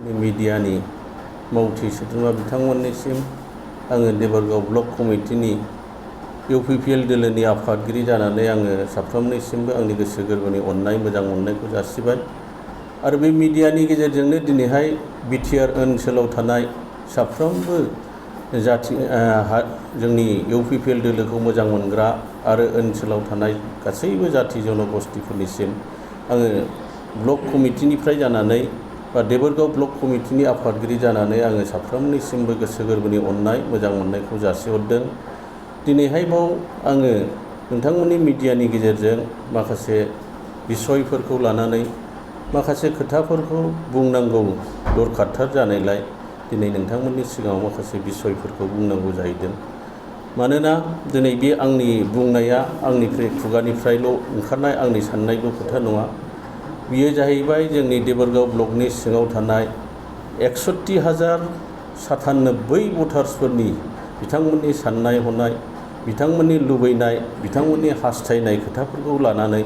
मिडियानि मावथि सोद्रोमा बिथांमोननिसिम आङो देबरगाव ब्लक कमिटिनि UPPL दोलोनि आफादगिरि जानानै आङो साफ्रोमनिसिमबो आंनि गोसो गोरबोनि अननाय मोजां मोननायखौ जासिबाय। आरो बे मिडियानि गेजेरजोंनो दिनैहाय BTR ओनसोलाव थानाय साफ्रोमबो जाथि जोंनि UPPL दोलोखौ मोजां मोनग्रा आरो ओनसोलाव थानाय गासैबो जाथि जनगोष्ठीफोरनिसिम आङो ब्लक कमिटिनिफ्राय जानानै बा देबरगाव ब्लक कमिटिनि आफादगिरि जानानै आङो साफ्रोमनिसिमबो गोसो गोरबोनि अननाय मोजां मोननायखौ जासिहरदों। दिनैहाय बाव आङो नोंथांमोननि मिडियानि गेजेरजों माखासे बिसयफोरखौ लानानै माखासे खोथाफोरखौ बुंनांगौ दरखारथार जानायलाय दिनै नोंथांमोननि सिगाङाव माखासे बिसयफोरखौ बुंनांगौ जाहैदों। मानोना दिनै बे आंनि बुंनाया आंनिफ्राय खुगानिफ्रायल' ओंखारनाय आंनि साननायल' खोथा नङा। बियो जाहैबाय जोंनि देबरगाव ब्लकनि सिङाव थानाय 61,097 भटार्सफोरनि बिथांमोननि साननाय हनाय, बिथांमोननि लुबैनाय, बिथांमोननि हास्थायनाय खोथाफोरखौ लानानै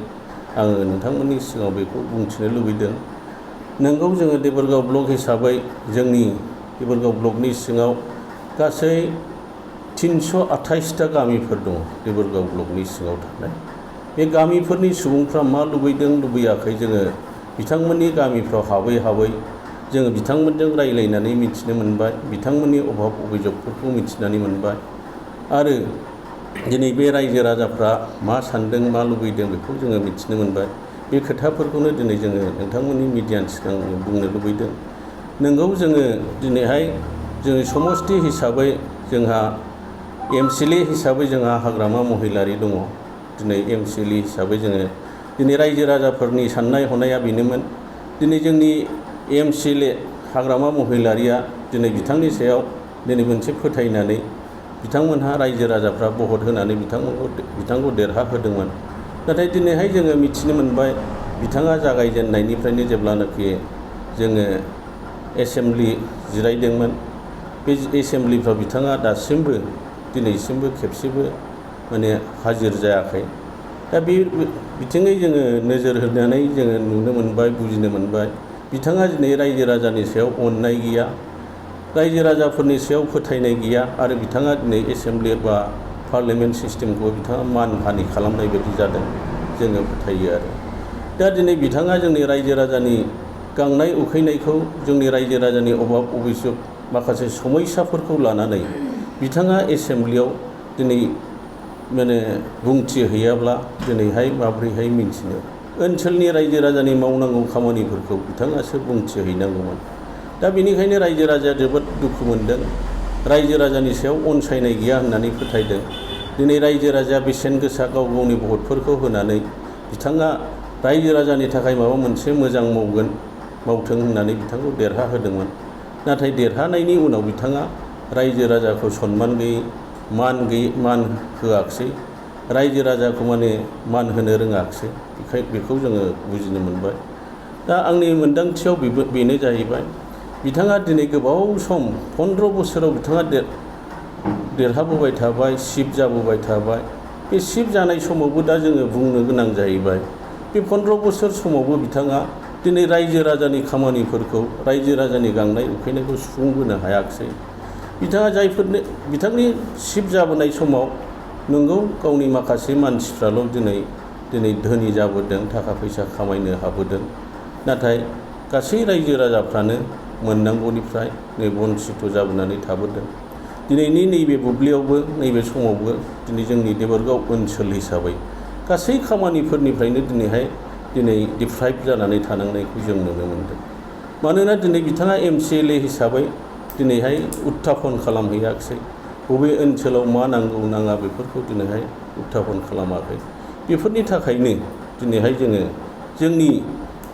आङो नोंथांमोननि सिगाङाव बेखौ बुंथिनो लुबैदों। नोंगौ जोङो देबरगाव ब्लक हिसाबै जोंनि देबरगाव ब्लकनि सिङाव गासै 328टा गामिफोर दङ देबरगाव ब्लकनि सिङाव थानाय। बे गामिफोरनि सुबुंफ्रा मा लुबैदों लुबैयाखै जोङो बिथांमोननि गामिफ्राव हाबै हाबै जोङो बिथांमोनजों रायज्लायनानै मिथिनो मोनबाय, बिथांमोननि अभाब अभिजगफोरखौ मिथिनानै मोनबाय। आरो दिनै बे रायजो राजाफ्रा मा सान्दों मा लुबैदों बेखौ जोङो मिथिनो मोनबाय। बे खोथाफोरखौनो दिनै जोङो नोंथांमोननि मिडियानि सिगाङाव बुंनो लुबैदों। नोंगौ जोङो दिनैहाय जोंनि समष्टि हिसाबै जोंहा MCLA हिसाबै जोंहा हाग्रामा महिलारि दङ। दिनै MCLA हिसाबै जोङो दिनै रायजो राजाफोरनि साननाय हनाया बेनोमोन। दिनै जोंनि MCLA हाग्रामा महिलारिया दिनै बिथांनि सायाव दिनै मोनसे फोथायनानै बिथांमोनहा रायजो राजाफ्रा भट होनानै बिथांखौ देरहाहोदोंमोन। नाथाय दिनैहाय जोङो मिथिनो मोनबाय बिथाङा जागायजेननायनिफ्रायनो जेब्लानाखि जोङो एसेमब्लि जिरायदोंमोन, बे एसेमब्लिफ्राव बिथाङा दासिमबो दिनैसिमबो खेबसेबो माने हाजिर जायाखै। दा बे बिथिङै जोङो नोजोर होनानै जोङो नुनो मोनबाय, बुजिनो मोनबाय बिथाङा दिनै रायजो राजानि सायाव अननाय गैया, रायजो राजाफोरनि सायाव फोथायनाय गैया आरो बिथाङा दिनै एसेमब्लि बा पार्लियामेन्ट सिस्टेमखौ बिथाङा मानहानि खालामनाय बायदि जादों जोङो फोथायो आरो। दा दिनै बिथाङा जोंनि रायजो राजानि गांनाय उखैनायखौ, जोंनि रायजो राजानि अभाब अभिजग माखासे समयसाफोरखौ लानानै बिथाङा एसेमब्लियाव दिनै माने बुंथि हैयाब्ला दिनैहाय माब्रैहाय मिन्थिनो। ओनसोलनि रायजो राजानि मावनांगौ खामानिफोरखौ बिथाङासो बुंथि हैनांगौमोन। दा बेनिखायनो रायजो राजाया जोबोद दुखु मोनदों, रायजो राजानि सायाव अनसायनाय गैया होननानै फोथायदों। दिनै रायजो राजाया बेसेन गोसा गाव गावनि भटफोरखौ होनानै बिथाङा रायजो राजानि थाखाय माबा मोनसे मोजां मावथों होननानै बिथांखौ देरहाहोदोंमोन। नाथाय देरहानायनि उनाव बिथाङा रायजो राजाखौ सनमान गैयै, मान होआखिसै, रायजो राजाखौ माने मान होनो रोङाखिसै। बेखौ जोङो बुजिनो मोनबाय। दा आंनि मोनदांथियाव बेनो जाहैबाय बिथाङा दिनै गोबाव सम 15 बोसोराव बिथाङा देरहाबोबाय थाबाय, चिफ जाबोबाय थाबाय। बे चिफ जानाय समावबो दा जोङो बुंनो गोनां जाहैबाय बे 15 बोसोर समावबो बिथाङा दिनै रायजो राजानि खामानिफोरखौ, रायजो राजानि गांनाय उखैनायखौ सुफुंबोनो हायाखिसै। बिथाङा बिथांनि चिफ जाबोनाय समाव नंगौ गावनि माखासे मानसिफ्राल' दिनै धोनि जाबोदों, थाखा फैसा खामायनो हाबोदों। नाथाय गासै रायजो राजाफ्रानो मोननांगौनिफ्राय बन्सित जाबोनानै थाबोदों। दिनैनि नैबे बुब्लियावबो, नैबे समावबो दिनै जोंनि देबरगाव ओनसोल हिसाबै गासै खामानिफोरनिफ्रायनो दिनै डिप्राइभ जानानै थानांनायखौ जों नुनो मोनदों। मानोना दिनै बिथाङा MCLA हिसाबै दिनैहाय उत्थापन खालामहैयाखिसै। बबे ओनसोलाव मा नांगौ नाङा बेफोरखौ दिनैहाय उत्थापन खालामाखै। बेफोरनि थाखायनो दिनैहाय जोङो जोंनि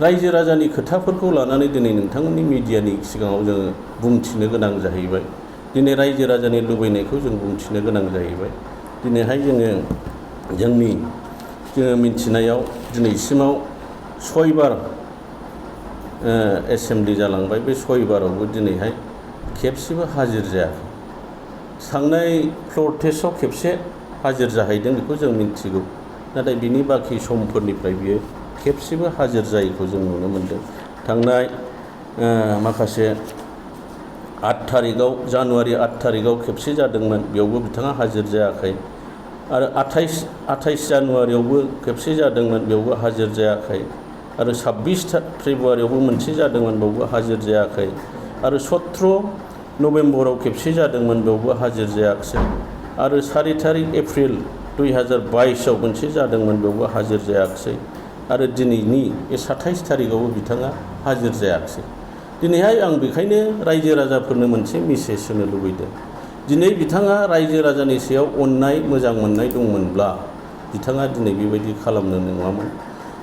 रायजो राजानि खोथाफोरखौ लानानै दिनै नोंथांमोननि मिडियानि सिगाङाव जोङो बुंथिनो गोनां जाहैबाय। दिनै रायजो राजानि लुबैनायखौ जों बुंथिनो गोनां जाहैबाय। दिनैहाय जोङो मिथिनायाव दिनैसिमाव 6 बार एसेमब्लि जालांबाय। बे 6 बारावबो दिनैहाय खेबसेबो हाजिर जायाखै। थांनाय फ्ल'र टेस्टआव खेबसे हाजिर जाहैदों बेखौ जों मिथिगौ। नाथाय बिनि बाखि समफोरनिफ्राय बियो खेबसेबो हाजिर जायैखौ जों नुनो मोनदों। थांनाय माखासे 8 थारिखआव जानुवारि 8 थारिखआव खेबसे जादोंमोन, बेयावबो बिथाङा हाजिर जायाखै। आरो 28 जानुवारियावबो खेबसे जादोंमोन, बेयावबो हाजिर जायाखै। आरो 26 फेब्रुवारियावबो मोनसे जादोंमोन, बेयावबो हाजिर जायाखै। आरो 17 नभेम्बराव खेबसे जादोंमोन, बेयावबो हाजिर जायाखिसै। आरो 4 थारिख एप्रिल 2022आव मोनसे जादोंमोन, बेयावबो हाजिर जायाखिसै। आरो दिनैनि बे 27 थारिखआवबो बिथाङा हाजिर जायाखिसै। दिनैहाय आं बेखायनो रायजो राजाफोरनो मोनसे मेसेज होनो लुबैदों। दिनै बिथाङा रायजो राजानि सायाव अननाय मोजां मोननाय दंमोनब्ला बिथाङा दिनै बेबायदि खालामनो नङामोन।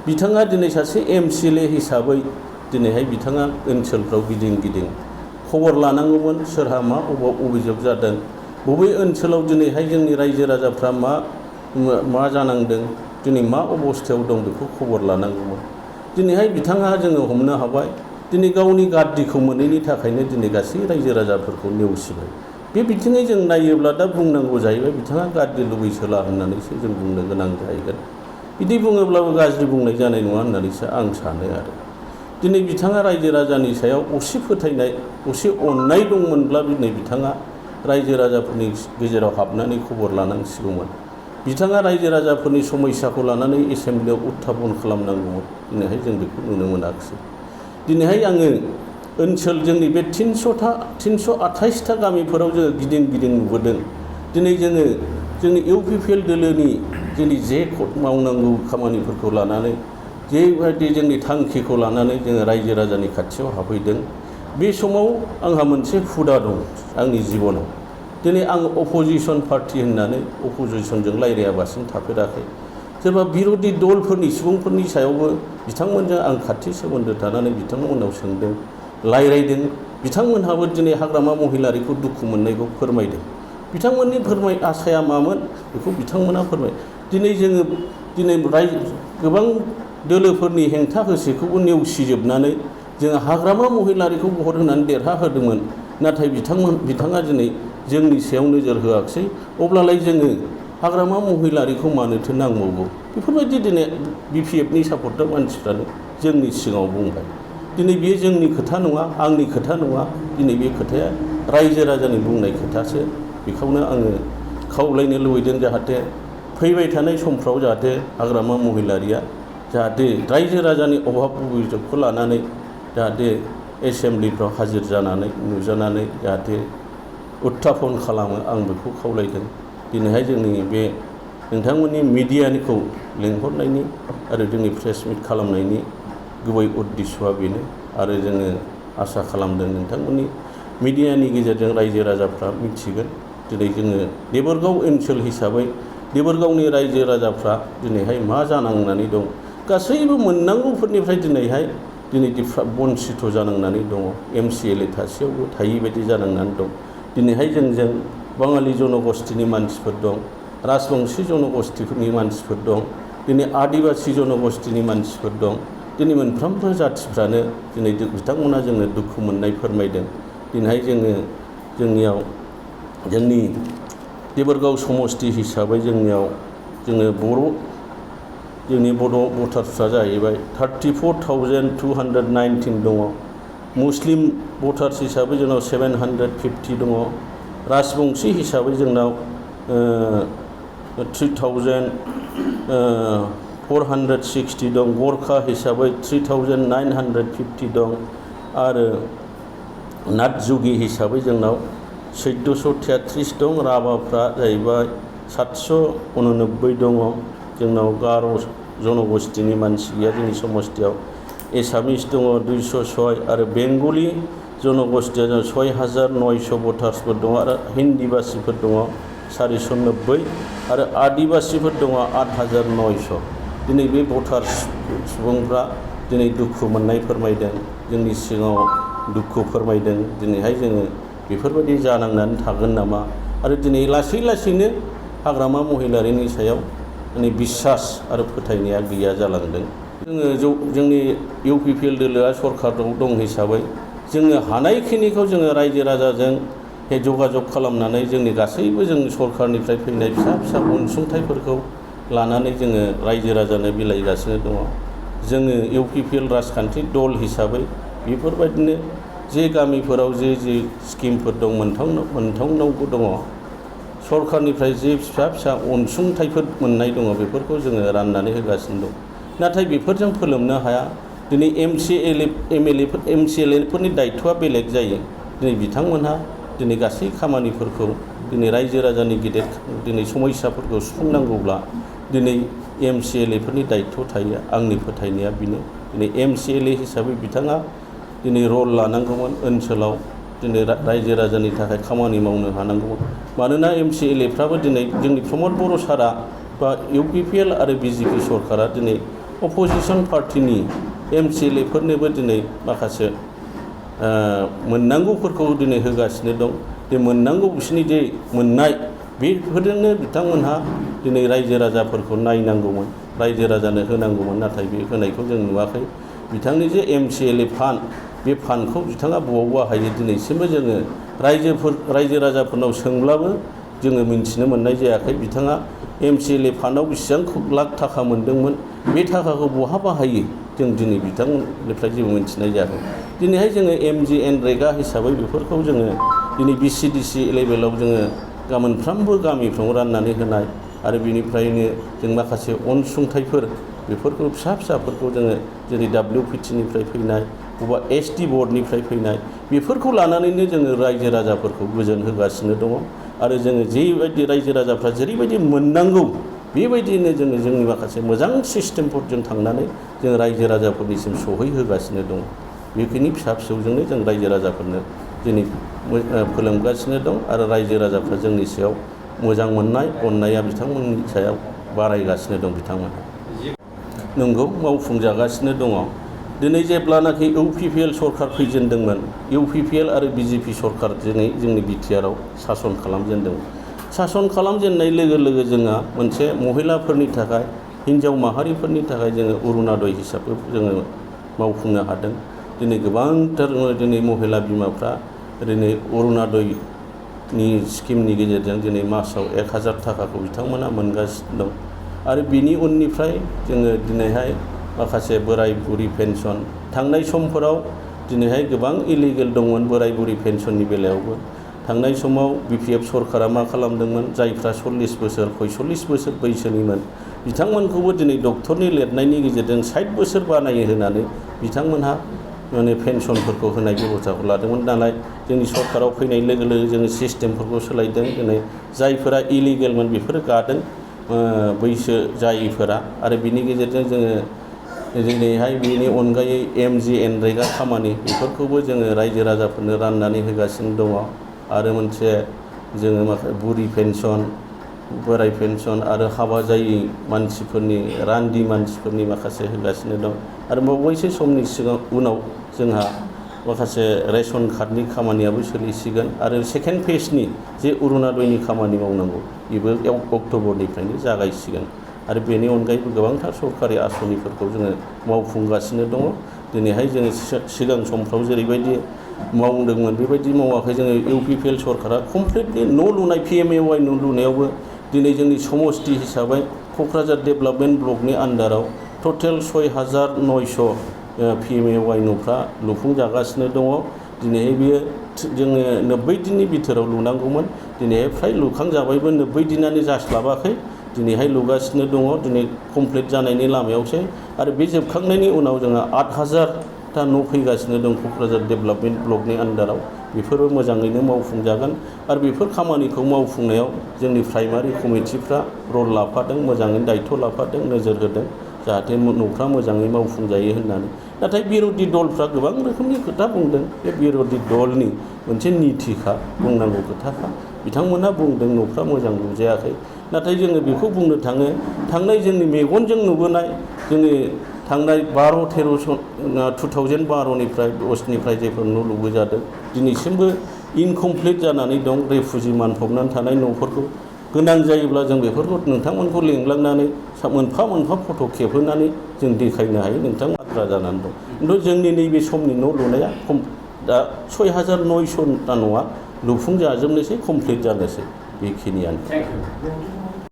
बिथाङा दिनै सासे MCLA हिसाबै दिनैहाय बिथाङा ओनसोलफ्राव गिदिं गिदिं खबर लानांगौमोन, सोरहा मा अभियोग जादों, बबे ओनसोलाव दिनैहाय जोंनि रायजो राजाफ्रा मा जानांदों, दिनै मा अबस्थायाव दं, बेखौ खबर लानांगौमोन। दिनैहाय बिथाङा जोङो हमनो हाबाय, दिनै गावनि गाद्दिखौ मोनैनि थाखायनो दिनै गासै रायजो राजाफोरखौ नेवसिबाय। बे बिथिङै जों नायोब्ला दा बुंनांगौ जाहैबाय बिथाङा गाद्दि लुबैसोला होननानैसो जों बुंनो गोनां जाहैगोन। बिदि बुङोब्लाबो गाज्रि बुंनाय जानाय नङा होननानैसो आं सानो आरो। दिनै बिथाङा रायजो राजानि सायाव असे फोथायनाय, असे अननाय दंमोनब्ला दिनै बिथाङा रायजो राजाफोरनि गेजेराव हाबनानै खबर लानांसिगौमोन। बिथाङा रायजो राजाफोरनि समस्याखौ लानानै एसेमब्लियाव उत्थापन खालामनांगौमोन। दिनैहाय जों बेखौ नुनो मोनाखिसै। दिनैहाय आङो ओनसोल जोंनि बे 328टा गामिफोराव जोङो गिदिं गिदिं नुबोदों। दिनै जोङो जोंनि UPPL दोलोनि जोंनि जे मावनांगौ खामानिफोरखौ लानानै, जेबायदि जोंनि थांखिखौ लानानै जोङो रायजो राजानि खाथियाव हाबफैदों। बे समाव आंहा मोनसे हुदा दं आंनि जिबनाव। दिनै आं अपोजिसन पार्टि होननानै अपोजिसनजों रायज्लायाबासिनो थाफेराखै। सोरबा बिर'धि दलफोरनि सुबुंफोरनि सायावबो बिथांमोनजों आं खाथि सोमोन्दो थानानै बिथांमोननाव सोंदों, रायज्लायदों। बिथांमोनहाबो दिनै हाग्रामा महिलारिखौ दुखु मोननायखौ फोरमायदों। बिथांमोननि आसाया मामोन बेखौ बिथांमोना फोरमाय। दिनै जोङो गोबां दोलोफोरनि हेंथा होसेखौबो नेवसिजोबनानै जोङो हाग्रामा महिलारिखौ भट होनानै देरहाहोदोंमोन। नाथाय बिथाङा दिनै जोंनि सायाव नोजोर होआखिसै। अब्लालाय जोङो हाग्रामा महिलारिखौ मानोथो नांबावगौ? बेफोरबायदि दिनै BPFनि सापर्टार मानसिफ्रानो जोंनि सिगाङाव बुंबाय। दिनै बेयो जोंनि खोथा नङा, आंनि खोथा नङा। दिनै बे खोथाया रायजो राजानि बुंनाय खोथासो। बेखौनो आङो खावलायनो लुबैदों, जाहाथे फैबाय थानाय समफ्राव जाहाथे हाग्रामा महिलारिया जाहाथे रायजो राजानि अभाब अभियोगखौ लानानै जाहाथे एसेमब्लिफ्राव हाजिर जानानै नुजानानै जाहाथे उत्थापन खालामो, आं बेखौ खावलायदों। दिनैहाय जोंनि बे नोंथांमोननि मिडियाखौ लेंहरनायनि आरो जोंनि प्रेस मिट खालामनायनि गुबै उद्देस्यआ बेनो। आरो जोङो आसा खालामदों नोंथांमोननि मिडियानि गेजेरजों रायजो राजाफ्रा मिथिगोन। दिनै जोङो देबरगाव ओनसोल हिसाबै देबरगावनि रायजो राजाफ्रा दिनैहाय मा जानांनानै दं, गासैबो मोननांगौफोरनिफ्राय दिनै बन्सिथ जानांनानै दङ। MCLA थासेयावबो थायि बायदि जानांनानै दं। दिनैहाय जोंजों बाङालि जनगोष्ठीनि मानसिफोर दं, राजबंशी जनगोष्ठीफोरनि मानसिफोर दं, दिनै आदिबासि जनगोष्ठीनि मानसिफोर दं। दिनै मोनफ्रोमबो जाथिफ्रानो दिनै बिथांमोना जोंनो दुखु मोननाय फोरमायदों। दिनैहाय जोंनियाव जोंनि देबरगाव समस्ति हिसाबै जोंनि बर' भटार्सफ्रा जाहैबाय 34,219 दङ। मुस्लिम भटार्स हिसाबै जोंनाव 750 दङ। राजबंशी हिसाबै जोंनाव 3,460 दं। गरखा हिसाबै 3,950 दं। आरो नाथजुगि हिसाबै जोंनाव 1433 दं। राभाफ्रा जाहैबाय 789 दङ। जोंनाव गार' जनगोष्ठीनि मानसि गैया जोंनि समस्तियाव। एसामिस दङ 206 आरो बेंगलि जनगोष्ठीया 6,900 भटार्सफोर दङ। आरो हिन्दीबासिफोर दङ 490 आरो आदिबासिफोर दङ 8,900। दिनै बे भटार्स सुबुंफ्रा दिनै दुखु मोननाय फोरमायदों, जोंनि सिगाङाव दुखु फोरमायदों। दिनैहाय जोङो बेफोरबायदि जानांनानै थागोन नामा? आरो दिनै लासै लासैनो हाग्रामा महिलारिनि सायाव बिसास आरो फोथायनाया गैया जालांदों। जोंनि UPPL दोलोआ सरकाराव दं हिसाबै जोङो हानायखिनिखौ जोङो रायजो राजाजों जगाजग खालामनानै जोंनि गासैबो जों सरकारनिफ्राय फैनाय फिसा फिसा अनसुंथाइफोरखौ लानानै जोङो रायजो राजानो बिलाइगासिनो दङ। जोङो UPPL राजखान्थि दल हिसाबै बेफोरबायदिनो जे गामिफोराव जे स्किमफोर दं मोनथावनांगौ दङ सरखारनिफ्राय जे फिसा फिसा अनसुंथाइफोर मोननाय दङ बेफोरखौ जोङो राननानै होगासिनो दं। नाथाय बेफोरजों फोलोमनो हाया। दिनै MCLA फोरनि दायथ'आ बेलेग जायो। दिनै बिथांमोनहा दिनै गासै खामानिफोरखौ दिनै रायजो राजानि गिदिर दिनै समस्याफोरखौ सुफुंनांगौब्ला दिनै MCLA फोरनि दायथ' थायो। आंनि फोथायनाया बेनो दिनै MCLA हिसाबै बिथाङा दिनै रल लानांगौमोन ओनसोलाव दिनै रायजो राजानि थाखाय खामानि मावनो हानांगौमोन। मानोना MCLA फ्राबो दिनै जोंनि प्रमद बर' सारा बा UPPL आरो BJP सरकारा दिनै अपोजिसन पार्टिनि MCLA फोरनोबो दिनै माखासे मोननांगौफोरखौ दिनै होगासिनो दं। बे मोननांगौ बिसोरनि जे मोननाय बेफोरजोंनो बिथांमोनहा दिनै रायजो राजाफोरखौ नायनांगौमोन, रायजो राजानो होनांगौमोन। नाथाय बे होनायखौ जों नुवाखै। बिथांनि जे MCLA फान्ड बे फान्डखौ बिथाङा बबाव बाहायो दिनैसिमबो जोङो रायजो राजाफोरनाव सोंब्लाबो जोङो मिन्थिनो मोननाय जायाखै। बिथाङा MCLA फान्डआव बेसेबां लाख थाखा मोनदोंमोन, बे थाखाखौ बहा बाहायो जों दिनै बिथांनिफ्राय जेबो मिन्थिनाय जायाखै। दिनैहाय जोङो MGNरेगा हिसाबै बेफोरखौ जोङो दिनै BCDC लेभेलाव जोङो मोनफ्रोमबो गामिफ्राव राननानै होनाय आरो बेनिफ्रायनो जों माखासे अनसुंथाइफोर बेफोरखौ फिसाफोरखौ जोङो जेरै WPTनिफ्राय फैनाय बबेबा SD बर्डनिफ्राय फैनाय बेफोरखौ लानानैनो जोङो रायजो राजाफोरखौ गोजोन होगासिनो दङ। आरो जोङो जेबायदि रायजो राजाफ्रा जेरैबायदि मोननांगौ बेबायदिनो जोङो जोंनि माखासे मोजां सिस्टेमफोरजों थांनानै जों रायजो राजाफोरनिसिम सहैहोगासिनो दङ। बेखिनि फिसा फिसौजोंनो जों रायजो राजाफोरनो दिनै फोलोमगासिनो दं आरो रायजो राजाफ्रा जोंनि सायाव मोजां मोननाय अननाया बिथांमोननि सायाव बारायगासिनो दं। बिथांमोनहा नंगौ मावफुंजागासिनो दङ। दिनै जेब्लानाखि UPPL सरकार फैजेनदोंमोन, UPPL आरो BJP सरकार दिनै जोंनि BTRआव सासन खालामजेनदोंमोन। सासन खालामजेननाय लोगो लोगो जोंहा मोनसे महिलाफोरनि थाखाय हिन्जाव माहारिफोरनि थाखाय जोङो अरुणादय हिसाबै जोङो मावफुंनो हादों। दिनै गोबांथार दिनै महिला बिमाफ्रा दिनै अरुणादयनि स्किमनि गेजेरजों दिनै मासाव 1000 थाखाखौ बिथांमोना मोनगासिनो दं। आरो बिनि उननिफ्राय जोङो दिनैहाय माखासे बोराय बुरि पेन्सन थांनाय समफोराव दिनैहाय गोबां इलिगेल दंमोन बोराय बुरि पेन्सननि बेलायावबो। थांनाय समाव BPF सरकारा मा खालामदोंमोन, जायफ्रा 40 बोसोर 45 बोसोर बैसोनिमोन बिथांमोनखौबो दिनै डक्टरनि लिरनायनि गेजेरजों 60 बोसोर बानायो होनानै बिथांमोनहा माने पेन्सनफोरखौ होनाय बेब'स्थाखौ लादोंमोन। नालाय जोंनि सरकाराव फैनाय लोगो लोगो जोङो सिस्टेमफोरखौ सोलायदों। दिनै जायफोरा इलिगेलमोन बेफोरो गादों बैसो जायैफोरा। आरो बिनि गेजेरजों जोङो दिनैहाय बेनि अनगायै MGNरेगा खामानि बेफोरखौबो जोङो रायजो राजाफोरनो राननानै होगासिनो दङ। आरो मोनसे जोङो माखासे बुरि पेन्सन, बोराय पेन्सन आरो हाबा जायै मानसिफोरनि रान्दि मानसिफोरनि माखासे होगासिनो दं। आरो बावैसो समनि उनाव जोंहा माखासे रेशन कार्डनि खामानियाबो सोलिसिगोन। आरो सेकेन्ड फेजनि जे अरुणादयनि खामानि मावनांगौ बेबो अक्ट'बरनिफ्रायनो जागायसिगोन। आरो बेनि अनगायैबो गोबांथार सरकारि आसनिफोरखौ जोङो मावफुंगासिनो दङ। दिनैहाय जोङो सिगां समफ्राव जेरैबायदि मावदोंमोन बेबायदि मावाखै। जोङो UPPL सरकारा कमप्लिटलि न' लुनाय PMAY न' लुनायावबो दिनै जोंनि समस्ति हिसाबै क'क्राझार डेभेलपमेन्ट ब्लकनि आन्डाराव टटेल 6900 PMAY न'फ्रा लुफुंजागासिनो दङ। दिनैहाय बियो जोङो 90 दिननि बिथोराव लुनांगौमोन। दिनैहाय फ्राय लुखांजाबायबो, 90 दिनानो जास्लाबाखै। दिनैहाय लुगासिनो दङ। दिनै कमप्लिट जानायनि लामायावसै। आरो बे जोबखांनायनि उनाव जोंहा 8000ता न' फैगासिनो दं क'क्राझार डेभेलपमेन्ट ब्लकनि आन्डाराव। बेफोरबो मोजाङैनो मावफुंजागोन। आरो बेफोर खामानिखौ मावफुंनायाव जोंनि प्राइमारि कमिटिफ्रा रल लाफादों, मोजाङै दायथ' लाफादों, नोजोर होदों जाहाथे न'फ्रा मोजाङै मावफुंजायो होननानै। नाथाय बिर'धि दलफ्रा गोबां रोखोमनि खोथा बुंदों। बे बिर'धि दलनि मोनसे नितिखा, बुंनांगौ खोथाखा। बिथांमोनहा बुंदों न'फ्रा मोजां लुजायाखै। नाथाय जोङो बेखौ बुंनो थाङो, थांनाय जोंनि मेगनजों नुबोनाय जोंनि थांनाय 2012निफ्राय 10निफ्राय जेफोर न' लुबोजादों दिनैसिमबो इनकमप्लिट जानानै दं। रेफुजि मानफबनानै थानाय न'फोरखौ गोनां जायोब्ला जों बेफोरखौ नोंथांमोनखौ लेंलांनानै मोनफा मोनफा फट' खेबहोनानै जों देखायनो हायो। नोंथां आद्रा जानानै दं। खिन्थु जोंनि नैबे समनि न' लुनाया दा 6900ता न'आ लुफुंजाजोबनोसै, कमप्लिट जानोसै। बेखिनियानो।